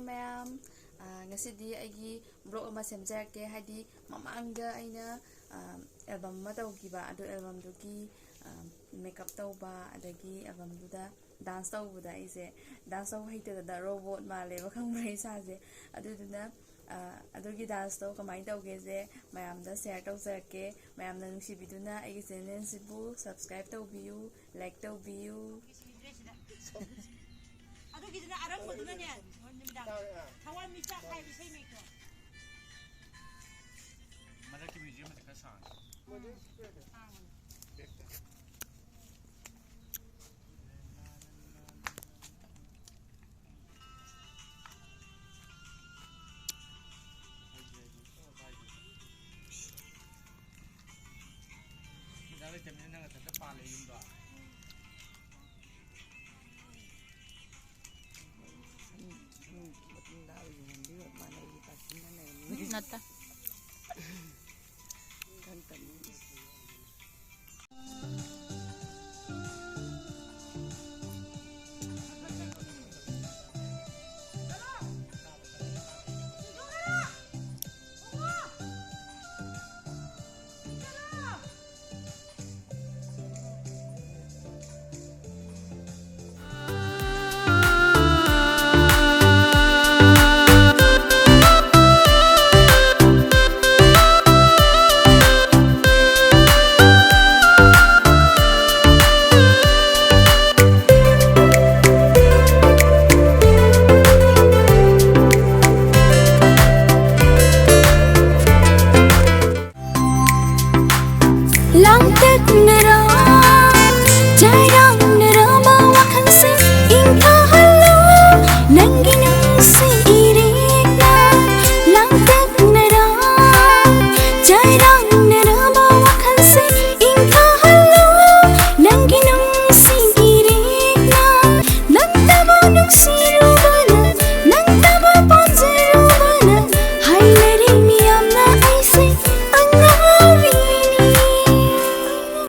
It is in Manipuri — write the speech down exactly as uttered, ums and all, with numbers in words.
ꯃꯌꯥꯝ, ꯑ, ꯉꯁꯤꯗꯤ ꯑꯩꯒꯤ vlog ꯑꯃ ꯁꯦꯝꯖꯔꯛꯀꯦ꯫ ꯍꯥꯏꯗꯤ ꯃꯃꯥꯡꯗ ꯑꯩꯅ, ꯑ, album ꯑꯃ ꯇꯧꯈꯤꯕ, ꯑꯗꯨ albumꯗꯨꯒꯤ, ꯑ, makeup ꯇꯧꯕ, ꯑꯗꯒꯤ albumꯗꯨꯗ dance ꯇꯧꯕꯗ ꯑꯩꯁꯦ dance ꯇꯧꯕ ꯍꯩꯇꯗꯅ robot ꯃꯥꯜꯂꯦꯕ, ꯈꯪꯕ꯭ꯔꯥ, ꯏꯁꯥꯁꯦ꯫ ꯑꯗꯨꯗꯨꯅ, ꯑ, ꯑꯗꯨꯒꯤ danceꯇꯣ ꯀꯃꯥꯏꯅ ꯇꯧꯒꯦꯁꯦ ꯃꯌꯥꯝꯗ share ꯇꯧꯖꯔꯛꯀꯦ꯫ ꯃꯌꯥꯝꯅ ꯅꯨꯡꯁꯤꯕꯤꯗꯨꯅ ꯑꯩꯒꯤ channelꯁꯤꯕꯨ subscribe ꯇꯧꯕꯤꯌꯨ, like ꯇꯧꯕꯤꯌꯨ꯫ ꯑꯗꯨꯒꯤꯗꯨꯅ ꯑꯔꯪꯕꯗꯨꯅꯅꯦ, ꯅꯨꯃꯤꯗꯥꯡ ꯊꯋꯥꯟꯃꯤꯆꯥꯛ ꯍꯥꯏꯕ ꯏꯁꯩ ꯃꯌꯦꯛꯇꯣ꯫ ꯃꯔꯛꯀꯤ music ꯑꯃꯗꯤ ꯈꯔ ꯁꯥꯡꯉꯦ꯫ ꯁꯥꯡꯕꯅꯦ꯫ ꯄꯩꯁꯥ ꯂꯩꯇꯕꯅꯤꯅ ꯅꯪ ꯅꯊꯟꯇ ꯄꯥꯜꯂꯦ ꯌꯨꯝꯗꯣ꯫ ꯃꯇꯨꯡꯗ ꯑꯩꯒꯤ ꯃꯟꯗꯤ ꯑꯣꯏꯔ ꯃꯥꯜꯂꯦ, ꯑꯩꯒꯤ ꯄꯥꯔꯁꯤꯅꯦꯜ ꯂꯩꯔꯝꯃꯤ꯫ ꯅꯠꯇꯦ꯫